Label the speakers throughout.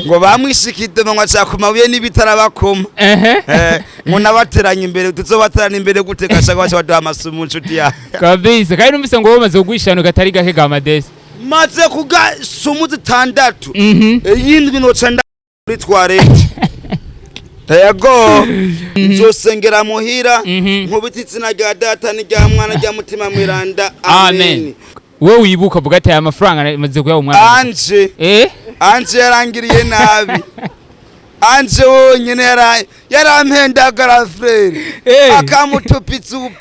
Speaker 1: Ngo bamwishikide ngo aca ku mabuye n'ibitarabakoma. Ngo nabateranye imbere, tuzobaterana imbere gute gashaka baca baduha amasumu nshuti ya.
Speaker 2: Kabisa, kandi numvise ngo wowe umaze kugwishana katari gake ga Amadesi.
Speaker 1: Maze kuga sumu zitandatu. Iyindwi noca muri toilette. Yego, nzosengera muhira nkubita izina rya data n'irya mwana rya mutima mwiranda.
Speaker 2: Amen.
Speaker 1: Amen.
Speaker 2: Wowe wibuka uvuga ati aya mafaranga maze kuyaha umwana.
Speaker 1: Anje. Anje yarangiriye nabi. Anje wonyene yarampendagara frere. Akamutupitsu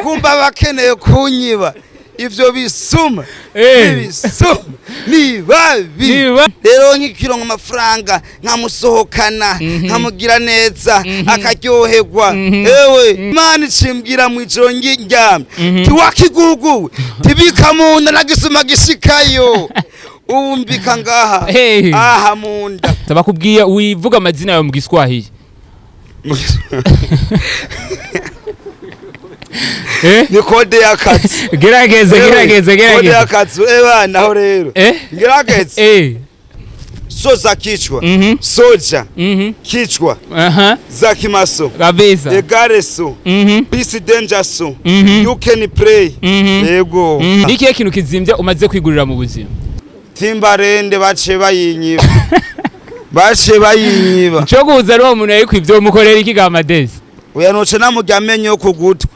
Speaker 1: kumba bakeneye kunyiba. Ivyo bisuma. Ibisuma. Ni babi. Rero nkikironka amafaranga nkamusohokana nkamugira neza akaryoherwa. Ewe Imana icimbwira mw'ijoro ndyamye tiwakiguguwe tibika mu nda nagisuma gishikayo ubu mbika ngaha aha mu nda.
Speaker 2: Bakubwiye wivuga amazina yawe mu Giswahili.
Speaker 1: Ni kode y'akazi.
Speaker 2: Gerageza, gerageza,
Speaker 1: Kode
Speaker 2: gerageza.
Speaker 1: y'akazi eba naho rero gerageza. Soza kichwa. Soja kichwa. Za kimaso.
Speaker 2: Kabisa.
Speaker 1: Egareso. Peace danger so. You can pray. Yego.
Speaker 2: Ni ikihe kintu kizimvye umaze kwigurira mu buzima?
Speaker 1: Timbarende bace bayinyiba. Bace bayinyiba.
Speaker 2: Cyo guhuza ari uwo muntu yayikwivye umukorera iki ga Amadesi?
Speaker 1: Oya noce namurya amenyo yo ku gutwi.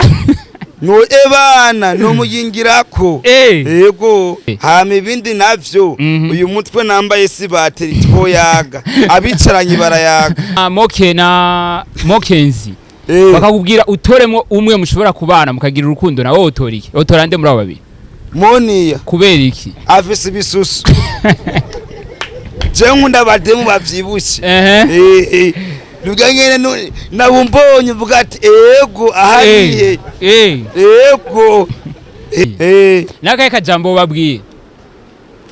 Speaker 1: No ebana nomuyingirako. Yego. Hama ibindi navyo uyu mutwe nambaye si bateri twoyaga. Abicaranye barayaga.
Speaker 2: Moke na Mokenzi. Bakakubwira utoremwo umwe mushobora kubana mukagira urukundo, nawe wotora iki? Wotora nde muri abo babiri?
Speaker 1: Moniya.
Speaker 2: Kubera iki?
Speaker 1: Afise ibisusu. Jewe nkunda abademu bavyibushe. Nuga ngene nabumbonye uvuga ati ego aha nihe. Ego.
Speaker 2: Nakahe kajambo babwiye?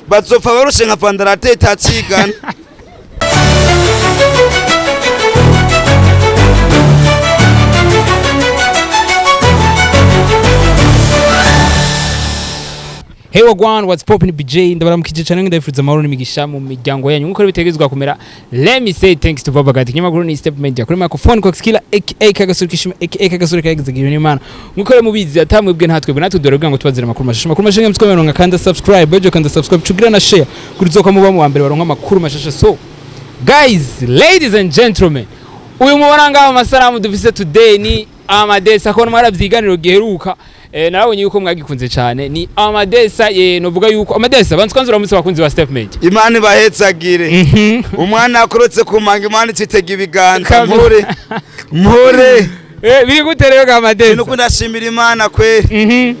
Speaker 1: Bazopfa barushe nka Vandarate tacigana.
Speaker 2: Hey wagwan, what's poppin', BJ ndabaramukije cyane, ndabifuriza amahoro n'imigisha mu miryango yanyu nkuko bitegerezwa kumera. Let me say thanks to Baba Gati kinyamakuru ni Step Media kuri microphone kwa Killer aka Kagasuri Kishima aka Kagasuri kageze gihe n'Imana nkuko rero mubizi atamwebwe ntatwebwe natwe dore kugira ngo tubazire amakuru mashasha, amakuru mashasha mutwe kanda subscribe ejo kanda subscribe cugira na share kuri zoka muba mu wa mbere baronka amakuru mashasha. So guys, ladies and gentlemen, uyu mubona ngaho amasanamu dufise today ni Amadesa ko mwarabyiganiro giheruka. Narabonye yuko mwagikunze cyane ni Amadesa. Novuga yuko Amadesa banze kwanza uramutse abakunzi ba Step Media.
Speaker 1: Imana ibahetsagire. Umwana akorotse ku manga Imana icitega ibiganza. Mpore. Mpore.
Speaker 2: Biri gute rero ga Amadesa?
Speaker 1: Nuko ndashimira Imana kwe.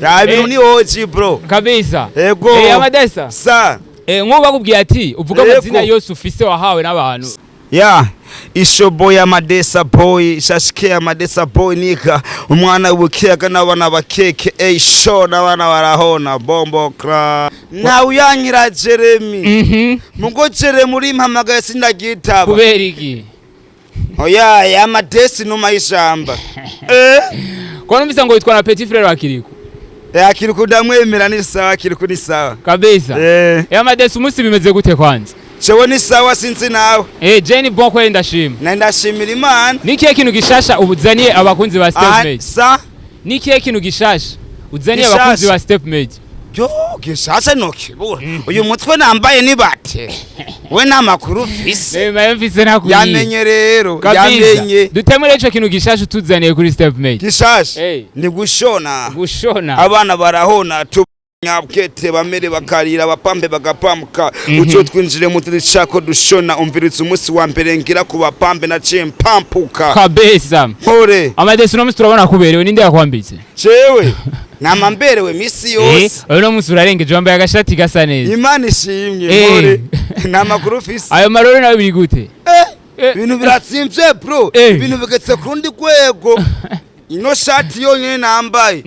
Speaker 1: Ya ibintu ni oji bro.
Speaker 2: Kabisa.
Speaker 1: Ego.
Speaker 2: Amadesa.
Speaker 1: Sa.
Speaker 2: Nkuba bakubwiye ati uvuga amazina yose ufise wahawe n'abantu.
Speaker 1: Ya ishobo ya Madesa boy shashike ya Madesa boy nika umwana w'ubukiyaga n'abana bakeke ey show n'abana barahona bombo kra na uyankira Jeremy. Mugo Jeremy uri mpamagaye sindagitaba.
Speaker 2: Kubera iki?
Speaker 1: Oya ya Madesi numa y'ishamba.
Speaker 2: Ko numvise ngo witwa na Petit Frère wa Kiriko.
Speaker 1: Kiriko ndamwemera ni sawa, Kiriko ni sawa.
Speaker 2: Kabisa. Amadesi umunsi bimeze gute kwanza?
Speaker 1: Chewe ni sawa sinzi nawe.
Speaker 2: Jenny bon kweli ndashima.
Speaker 1: Na ndashimira Imana.
Speaker 2: Ni kihe kintu gishasha ubuzaniye abakunzi ba Step Media?
Speaker 1: Sa?
Speaker 2: Ni kihe kintu gishasha uzaniye abakunzi ba Step Media?
Speaker 1: Yo, gishasha no kibura. Uyu mutwe nambaye ni bate. We nta makuru ufise.
Speaker 2: Mfise nakuyiye.
Speaker 1: Yamenye rero, yamenye.
Speaker 2: Dutemure ico kintu gishasha utuzaniye kuri Step Media.
Speaker 1: Gishasha. Ni gushona.
Speaker 2: Gushona.
Speaker 1: Abana barahona tu nyabwete bamere bakarira bapambe bagapamka. Uco twinjire mu turishako dushona umviritse umunsi wa mbere ngira ku bapambe na cimpampuka.
Speaker 2: Kabisa.
Speaker 1: Mpore.
Speaker 2: Amadesi no musi turabona kuberewe ninde yakwambitse?
Speaker 1: Jewe nama mberewe misi yose.
Speaker 2: Uno musi urarengeje wambaye agashati gasa neza.
Speaker 1: Imana ishimye mpore. Nta makuru ufise.
Speaker 2: Ayo marori nayo biri gute?
Speaker 1: Ibintu biratsimvye bro. Ibintu bigetse kurundi rwego. Ino shati yonyene nambaye.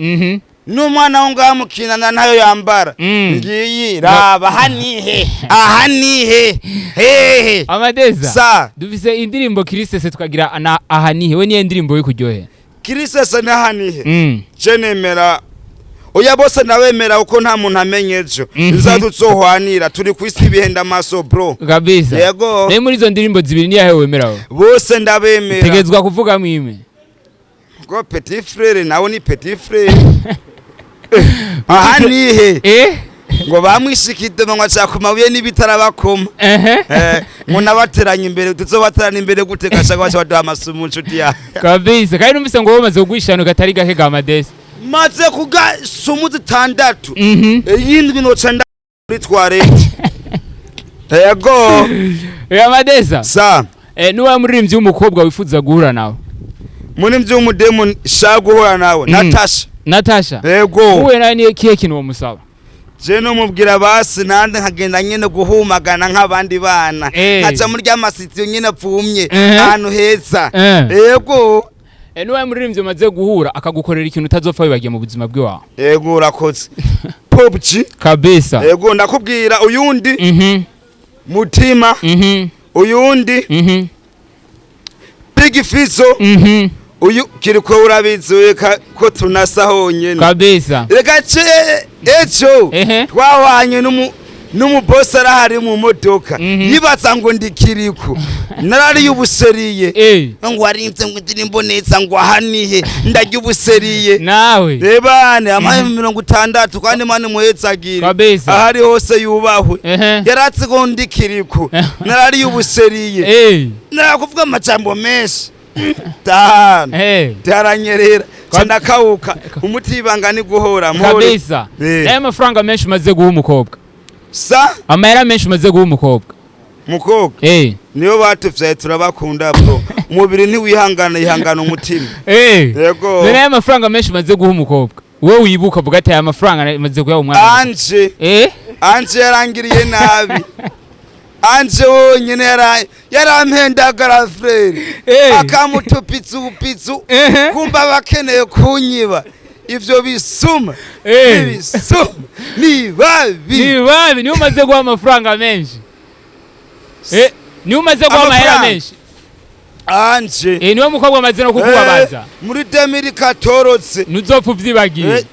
Speaker 1: N'umwana wo ngaha mukinana ntayo yambara. Ngiyi raba hanihe. Aha nihe. Hehe.
Speaker 2: Amadeza.
Speaker 1: Sa.
Speaker 2: Dufise indirimbo Kirisese tukagira na aha nihe. We niye ndirimbo yo kuryohera.
Speaker 1: Kirisese na aha nihe. Je nemera Oya, bose ndabemera kuko nta muntu amenye ejo. Nza tuzohwanira, turi ku isi ibihenda amaso, bro.
Speaker 2: Kabisa.
Speaker 1: Yego.
Speaker 2: Nayo muri izo ndirimbo zibiri niyahe wemera?
Speaker 1: Bose ndabemera.
Speaker 2: Tegezwa kuvuga mwime.
Speaker 1: Ko petit frère nawe ni petit frère aha nihe? Ngo bamwishikide ngo aca ku mabuye n'ibitarabakoma. Ngo nabateranye imbere, tuzobaterana imbere gute? Gashaka baca baduha amasumu, nshuti ya.
Speaker 2: Kabisa. Kandi numvise ngo wowe umaze kugwishano katari gake ga Madesi.
Speaker 1: Maze kuga sumu zitandatu. Iyindwi noca nda muri toilette, yego.
Speaker 2: Ya Madesa.
Speaker 1: Sa.
Speaker 2: Nuwa muririmbyi w'umukobwa wifuza guhura nawe?
Speaker 1: Muri vy'umudemu shaka guhura nawe? Natasha.
Speaker 2: Natasha?
Speaker 1: Yego.
Speaker 2: Uwe nawe ni kihe kintu womusaba?
Speaker 1: Je nomubwira basi nande nkagenda nyene guhumagana nk'abandi bana, nkaca muri rya masitiyo nyene apfumye, ahantu heza. Yego.
Speaker 2: Nuwa muririmbyi umaze guhura akagukorera ikintu utazopfa wibagiye mu buzima bw'iwawe?
Speaker 1: Yego, urakoze, PUBG.
Speaker 2: Kabisa.
Speaker 1: Yego, ndakubwira uyundi Mutima, uyundi Big Fizzo, uyu kiriko urabizi weka ko tunasa honyene.
Speaker 2: Kabisa.
Speaker 1: Reka ce ejo twahwanye n'umubosi arahari mu modoka, yibaza ngo ndikiriku narariye ubuseriye, ngo warimvye ngo indirimbo neza, ngo ahanihe ndarya ubuseriye.
Speaker 2: Nawe.
Speaker 1: Rebane amaye 60 kandi mani muhetsagire ahari hose yubahwe. Yaratse ngo ndikiriku narariye ubuseriye, narakuvuga amajambo menshi tanu, byaranyerera ndakawuka, umuti ibanga ni guhora mpore.
Speaker 2: Kabisa. Nayo mafaranga menshi umaze guha umukobwa?
Speaker 1: Sa?
Speaker 2: Amahera menshi umaze guha umukobwa?
Speaker 1: Mukobwa? Niyo batuvyaye turabakunda, bro. Umubiri ntiwihangana, yihangana umutima. Yego.
Speaker 2: None ayo mafaranga menshi umaze guha umukobwa, wowe wibuka uvuga ati aya mafaranga maze kuyaha umwana?
Speaker 1: Anje. Anje yarangiriye nabi. Anje wonyene yarampendagara, frère, akamutupitsa ubupitsu, kumva bakeneye kunyiba. Ivyo bisuma, ibisuma ni babi.
Speaker 2: Ni babi. Niwe umaze guha amafaranga menshi, niwe umaze guha amahera
Speaker 1: Amafaranga.
Speaker 2: menshi?
Speaker 1: Anje.
Speaker 2: Niwe mukobwa amaze no kukubabaza?
Speaker 1: Muri 2014.
Speaker 2: Ntuzopfa uvyibagiye.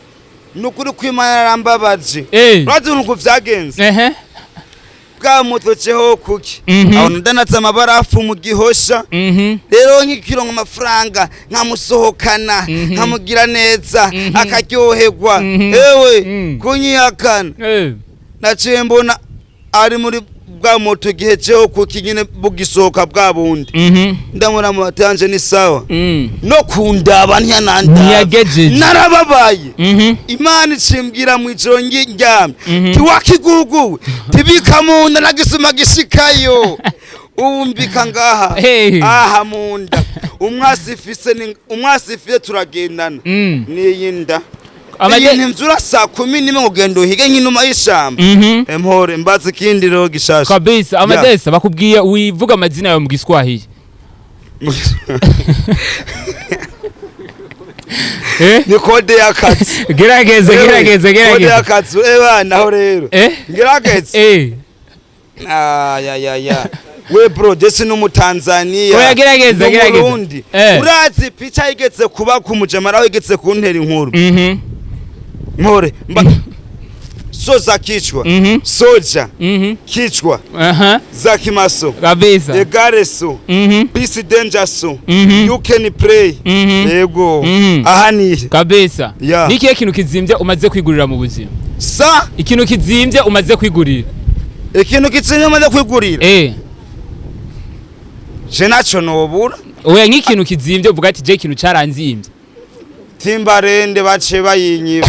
Speaker 1: Nukuri kwimana yarambabaje. Urazi ukuntu vyagenze? Bwamutoceho kuki, aho ndanatse amabarafu mu Gihosha. Rero nkikironka amafaranga nkamusohokana, nkamugira neza, akaryoherwa. Ewe, kunyihakana, naciye mbona ari muri bwa moto gihe ceho kuki nyine bugisohoka bwa bundi, ndamubona mu yanje ni sawa, no kundaba ntiyanandaba.
Speaker 2: Ntiyagejeje.
Speaker 1: Narababaye. Imana icimbwira mw'ijoro ndyamye, tiwakiguguwe tibika mu nda nagisuma gishikayo, ubu mbika ngaha. Aha mu nda umwasi ifise umwasi ifise turagendana n'iyi nda, iyi ntimzura saa 11 ngo genda uhige nk'inuma y'ishamba. Empore mbaza ikindi rero gishasha.
Speaker 2: Kabisa. Amadesa bakubwiye wivuga amazina yawe mu Giswahili.
Speaker 1: Ni code y'akazi.
Speaker 2: Gerageza, gerageza.
Speaker 1: Kode
Speaker 2: Gerageza.
Speaker 1: y'akazi, eba naho rero ngerageze. Ayayaya we bro, jesi n'umutanzania.
Speaker 2: Oya, gerageza, gerageza.
Speaker 1: N'umurundi. Urazi pica yigeze kuba ku mujamara wigeze kuntera inkuru? Mpore mba soza kichwa, soja kichwa, za kimaso, egare so, peace danger so, you can play. Yego. Aha nihe?
Speaker 2: Kabisa.
Speaker 1: Yeah.
Speaker 2: Ni ikihe kintu kizimbye umaze kwigurira mu buzima?
Speaker 1: Sa?
Speaker 2: Ikintu kizimbye umaze kwigurira.
Speaker 1: Ikintu kitsinye umaze kwigurira? Je naco nobura.
Speaker 2: Oya, nk'ikintu kizimbye uvuga ati je ikintu caranzimbye.
Speaker 1: Timberland baciye bayinyiba,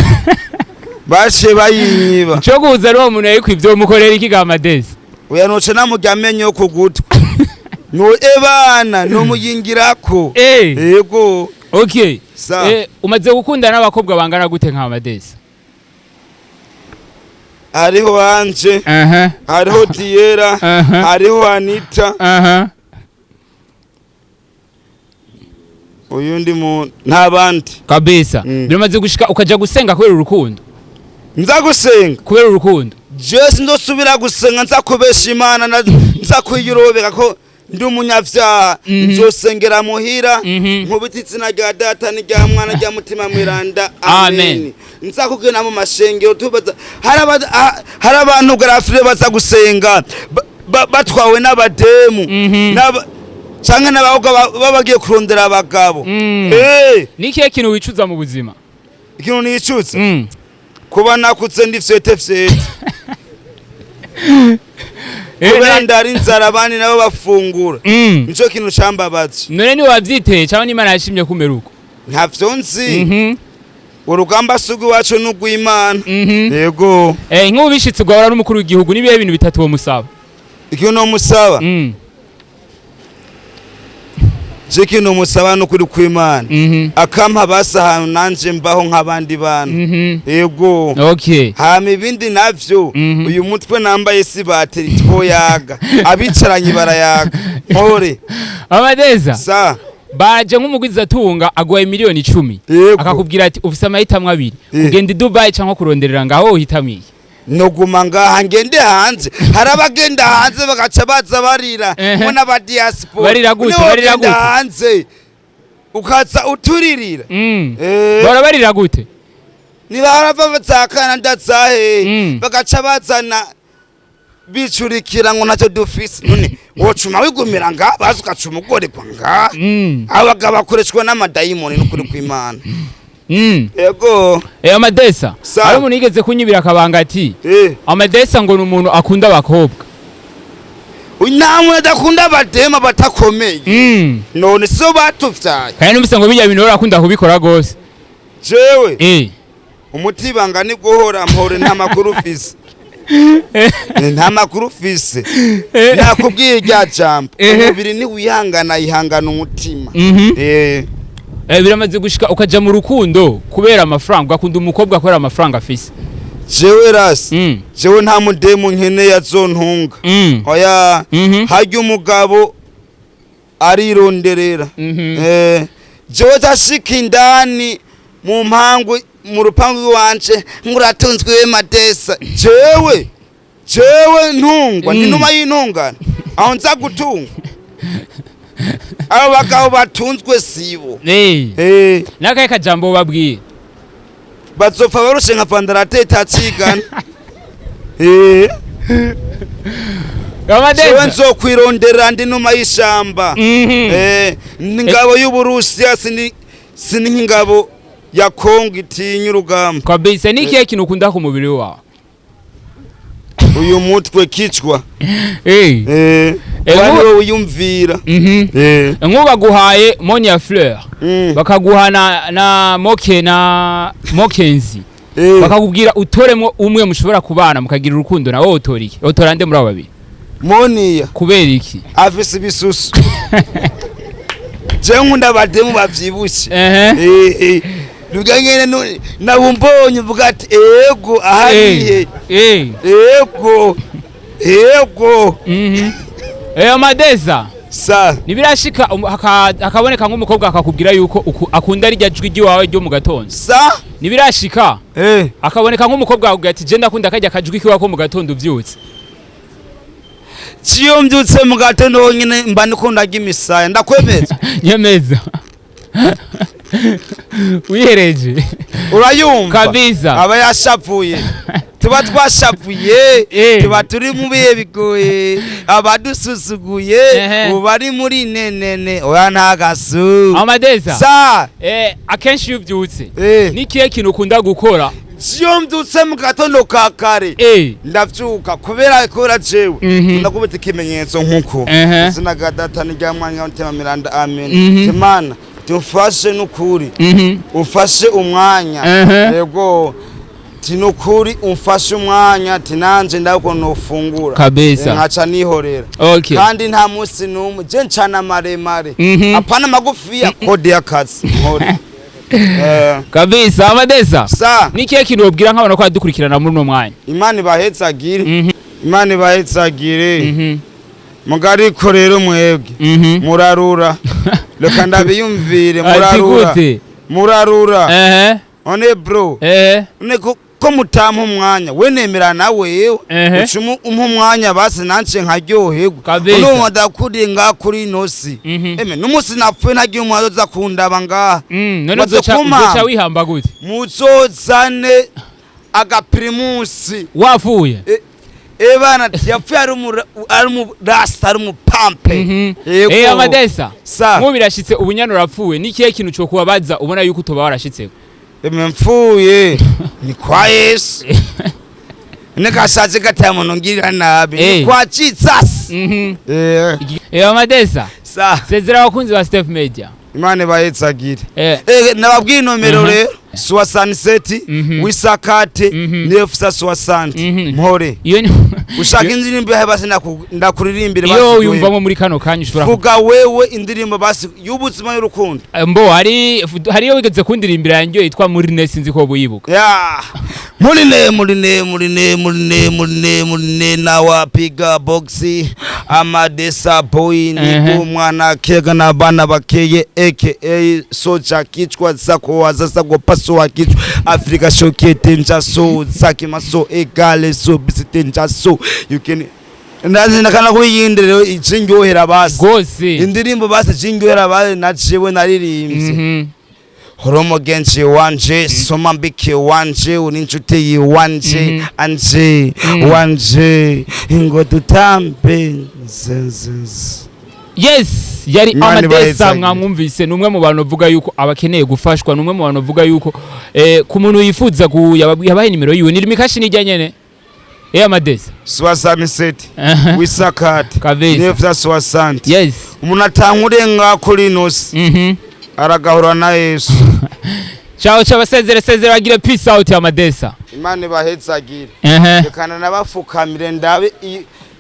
Speaker 1: baciye bayinyiba.
Speaker 2: Cyo guhuza n'uwo muntu yayikwivye umukorera iki ga Amadesi?
Speaker 1: Oya, noce namurya amenyo yo ku gutwi, no ebana nomuyingirako. Yego.
Speaker 2: Okay.
Speaker 1: Sa.
Speaker 2: Umaze gukundana n'abakobwa bangana gute nka Amadesi?
Speaker 1: Hariho Anje, hariho Diera, hariho Anita, uyundi muntu nta bandi.
Speaker 2: Kabisa. Biramaze gushika ukaja gusenga kubera urukundo?
Speaker 1: Nza gusenga?
Speaker 2: Kubera urukundo.
Speaker 1: Je sindosubira gusenga, nza kubesha Imana, nza kwiyurobeka ko Ndi umunyavyaha. Nzosengera muhira, nkubita izina rya Data n'irya Mwana rya Mutima Mwiranda.
Speaker 2: Amen.
Speaker 1: Amen. Nzakugena mu mashengero tubaza, hari abantu garafire baza gusenga batwawe n'abademu canke n'abakobwa baba bagiye kurondera abagabo.
Speaker 2: Ni ikihe kintu wicuza mu buzima?
Speaker 1: Ikintu nicutse, kuba nakuze ndi fyete fyete, kubera ndari inzara abandi nabo bafungura. Nico kintu cambabaje.
Speaker 2: None ni wavyiteye cyangwa n'Imana yashimye kumera uko?
Speaker 1: Ntavyo nzi. Urugamba si urw'iwacu, n'urw'Imana. Yego.
Speaker 2: Nk'ubu bishitse ugahura n'umukuru w'igihugu, nibihe bintu bitatu uwo musaba?
Speaker 1: Ikintu nomusaba, je ikintu nomusaba n'ukuri kw'Imana, akampa basi ahantu nanje mbaho nk'abandi bantu. Yego. Hama ibindi navyo, uyu mutwe nambaye si bateri, twoyaga, abicaranye barayaga, mpore.
Speaker 2: Amadeza
Speaker 1: sa
Speaker 2: baje nk'umugwizatunga aguhaye miliyoni 10, akakubwira ati ufise amahitamo abiri, ugenda i Dubai cyangwa kuronderera ngaho, uhitamwo iki?
Speaker 1: Noguma ngaha, ngende hanze? Hari abagenda hanze bagaca baza barira ngo n'aba diaspora.
Speaker 2: Barira gute?
Speaker 1: Niwe
Speaker 2: Barira
Speaker 1: wogenda
Speaker 2: gute?
Speaker 1: hanze ukaza uturirira.
Speaker 2: Bahora barira gute?
Speaker 1: Nibarava za Canada zahe, bagaca bazana bicurikira ngo ntacyo dufise. None wocuma wigumira nga baza ugacuma ugorerwa nga? Abagabo bakoreshwa n'amadayimoni n'ukuri kw'Imana. Yego.
Speaker 2: Amadesa,
Speaker 1: Sa.
Speaker 2: hari umuntu yigeze kunyibira akabanga ati Amadesa ngo ni umuntu akunda abakobwa.
Speaker 1: Nta muntu adakunda abadema batakomeye. None so batuvyaye?
Speaker 2: Kandi numvise ngo bijya bintu urakunda kubikora gose.
Speaker 1: Jewe, umutibanga ni guhora mpore. Nta makuru ufise, nta makuru ufise. Nakubwiye irya jambo: umubiri niwihangana, yihangana umutima.
Speaker 2: Biramaze gushika ukaja mu rukundo kubera amafaranga, ugakunda umukobwa kubera amafaranga afise?
Speaker 1: Jewe rasi, jewe nta mudemu nkeneye azontunga. Oya. Harya umugabo arironderera. Jewe tashika indani mu mpangu, mu rupangu iwanje, nguratunzwe we Madesa. Jewe ntungwa, ndi numa y'intungane aho nza gutunga? Abo bagabo batunzwe sibo.
Speaker 2: Nakahe kajambo babwiye?
Speaker 1: Bazopfa barushe nka vandaratete acigana. Jewe
Speaker 2: Amadesa
Speaker 1: nzokwirondera, ndi numa y'ishamba. Ni ingabo y'Uburusiya, sini nk'ingabo ya Kongo itinya urugamba.
Speaker 2: Kabisa. Ni ikihe kintu ukunda ku mubiri wawe?
Speaker 1: Uyu mutwe kicwa. Wari wowe wiyumvira.
Speaker 2: Nk'ubu baguhaye Monia Fleur, bakaguha na Moke na Mokenzi, bakakubwira utoremo umwe mushobora kubana mukagira urukundo, nawe utora iki? Utora nde muri abo babiri?
Speaker 1: Moniya.
Speaker 2: Kubera iki?
Speaker 1: Afise ibisusu. Jewe nkunda abademu bavyibushe. Ruga nyene nabumbonye uvuga ati ego, ahariye. Ego, ego.
Speaker 2: Amadeza,
Speaker 1: sa
Speaker 2: ntibirashika hakaboneka nk'umukobwa akakubwira yuko akunda rirya jwi ry'iwawe ryo mu gatondo?
Speaker 1: Sa
Speaker 2: Ntibirashika akaboneka nk'umukobwa akakubwira ati je ndakunda karya kajwi kiwawe ko mu gatondo uvyutse?
Speaker 1: Ciyo mbyutse mu gatondo honyine mba ndiko ndarya imisaya, ndakwemeza.
Speaker 2: Nyemeza wihereje.
Speaker 1: Urayumva?
Speaker 2: Kabisa.
Speaker 1: Aba yashavuye, tuba twashavuye, tuba turi mu bihe bigoye, abadusuzuguye ubu bari muri nenene. Oya, ntagasu.
Speaker 2: Amadeza,
Speaker 1: sa
Speaker 2: akenshi iyo uvyutse, ni ikihe kintu ukunda gukora?
Speaker 1: Iyo mbyutse mu gatondo ka kare, ndavyuka kubera jewe ndakubita ikimenyetso nkuko izina rya Data n'irya Mwana n'Umutima Miranda, amen. Imana tumfashe n'ukuri, umfashe umwanya. Yego, ti nukuri umfashe umwanya, ti nanje ndako nofungura.
Speaker 2: Kabisa.
Speaker 1: Nkaca nihorera. Kandi nta munsi n'umwe je ncana maremare, apana magufiya, kode y'akazi nkore.
Speaker 2: Kabisa. Amadeza,
Speaker 1: sa
Speaker 2: ni ikihe kintu wobwira nk'abantu ko badukurikirana muri uno mwanya?
Speaker 1: Imana ibahezagire. Imana ibahezagire. Mugariko rero mwebwe murarura, reka ndabiyumvire.
Speaker 2: Ati
Speaker 1: Murarura.
Speaker 2: gute?
Speaker 1: Murarura. One bro, none ko Ko mutampa umwanya, we nemera nawe yewe. Uca umpa umwanya basi nanje nkaryoherwa.
Speaker 2: Kabisa.
Speaker 1: Uno ndakuriye ngaha kuri ino si. Eme n'umunsi napfuye ntagiye umwanya uza kundaba ngaha.
Speaker 2: None
Speaker 1: Baze kumpa.
Speaker 2: uzoca wihamba gute?
Speaker 1: Muzozane agaPrimus.
Speaker 2: Wapfuye.
Speaker 1: Ebana yapfuye ari umurasta, ari umupampe. Yego.
Speaker 2: Amadesa.
Speaker 1: Sa.
Speaker 2: Nk'ubu birashitse, ubunyana urapfuye, ni ikihe kintu cokubabaza ubona yuko utoba warashitseko?
Speaker 1: Eme mfuye ni kwa Yesu, nikashatse gataya muntu ngirira nabi. Ni kwa Jesus.
Speaker 2: Amadesa.
Speaker 1: Sa.
Speaker 2: Sezera abakunzi ba Step Media.
Speaker 1: Imana ibayetsagire. Nababwiye inomero rero, 67 wisakate 960. Mpore.
Speaker 2: Iyo ni
Speaker 1: Ushaka indirimbo yawe basi ndakuririmbire basi
Speaker 2: iyo
Speaker 1: uryoherwe.
Speaker 2: Wiyumvamo muri kano kanya ushobora
Speaker 1: Vuga wewe indirimbo basi y'ubuzima, y'urukundo.
Speaker 2: Mbo hari iyo wigeze kundirimbira yanjye yitwa Murine, sinzi ko buyibuka.
Speaker 1: Ya muline muline muline muline muline muline nawapiga boxi Amadesa boy ni umwana kega n'abana bakeye, aka soja kichwa zako wazaza pasua kichwa Afrika shokete njaso zakimaso egale so bisite njaso you can ndazi nakana kuyindi rero icindyohera basi.
Speaker 2: Gose.
Speaker 1: Indirimbo basi cindyohera basi naciwe naririmbye. Uri umugenzi wanje, soma mbike wanje, uri inshuti yiwanje. Anje wanje ngo dutambe nzenzenze.
Speaker 2: Yes, yari
Speaker 1: Imana
Speaker 2: Amadesa.
Speaker 1: ibayezagire.
Speaker 2: Mwamwumvise, ni umwe mu bantu bavuga yuko abakeneye gufashwa, ni umwe mu bantu bavuga yuko ku muntu yifuza yabaye nimero yiwe ni Lumicash nijya nyene. Amadesa.
Speaker 1: 67 wisakati 960. Umuntu atankure ngaho kuri inosi aragahura na Yesu.
Speaker 2: Ciao ciao, basezere sezere, bagire peace out, Amadesa.
Speaker 1: Imana ibahezagire. Rekana nabapfukamire ndabe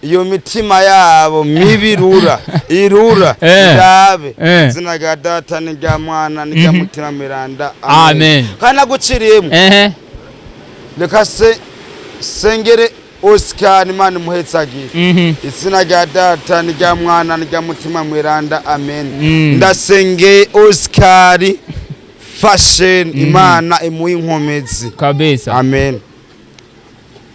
Speaker 1: iyo mitima yabo mibi irura irura. Ndabe izina rya Data n'irya Mwana n'irya Mutima Miranda.
Speaker 2: Amen.
Speaker 1: Kandi naguciriyemo. Reka se sengere Oscar, Imana imuhezagire. Izina rya Data n'irya Mwana n'irya Mutima Mweranda, amen. Ndasengeye Oscar Fashion, Imana imuhe inkomezi.
Speaker 2: Kabisa.
Speaker 1: Amen.